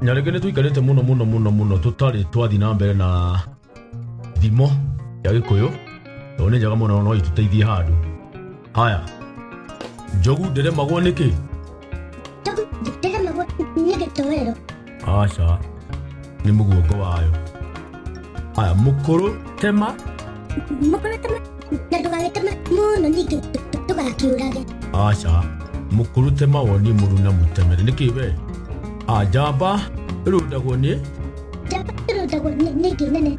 Nyarĩngĩ nĩ tũikarĩte mũno mũno mũno mũno tũtarĩ twathiĩ na mbere na thimo ya Gĩkũyũ, tondũ nĩ njega mũno, no itũteithie handũ. Haya, njogu ndĩremagwo nĩkĩ? Njogu ndĩremagwo nĩ gĩtoero. Aca, nĩ mũguongo wayo. Haya, mũkũrũ tema. Mũkũrũ tema na ndũgagĩteme mũno, ningĩ ndũgakĩũrage. Aca, mũkũrũ tema wonie mũruna mũtemere nĩkĩ we? A, njamba ĩrũndagwo nĩ? Njamba ĩrũndagwo nĩ ĩngĩ nene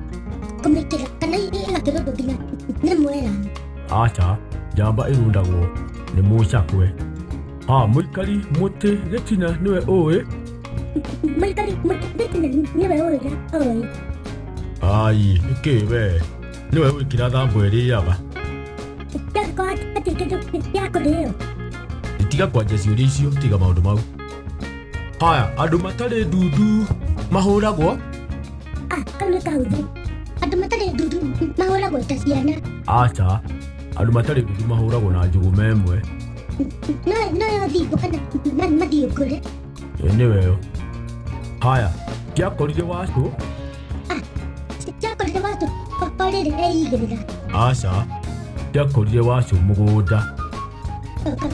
kũmĩkĩra, kana ĩgakĩrũndwo nginya nĩ mwera. Aca, njamba ĩrũndagwo nĩ mũcakwe. A, mũikari mũtĩ gĩtina nĩwe ũĩ? Mũikari mũtĩ gĩtina nĩwe ũĩ ũĩ. Ai, nĩkĩ we? Nĩwe ũĩ kĩrĩa thambwe ĩrĩaga. Ndangĩkorwo hatirĩ kĩndũ gĩa kũrĩo. Tiga kwanja ciũria icio, tiga maũndũ mau. Haya, andũ matarĩ ndundu mahũragwo? Ah, kau nĩ kahũthũ. Andũ matarĩ ndundu mahũragwo ta ciana. Aca, andũ matarĩ ndundu mahũragwo na njũgũma ĩmwe. No yo thingo kana mathiũngũre. Ĩ, nĩwe yo. Haya, kĩakorire wacũ? Ah, kĩakorire wacũ o rĩrĩ eigĩrĩra. Aca, kĩakorire wacũ mũgũnda.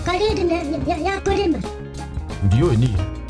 Karĩrĩ ya kũrĩma. Ndiũĩ niĩ.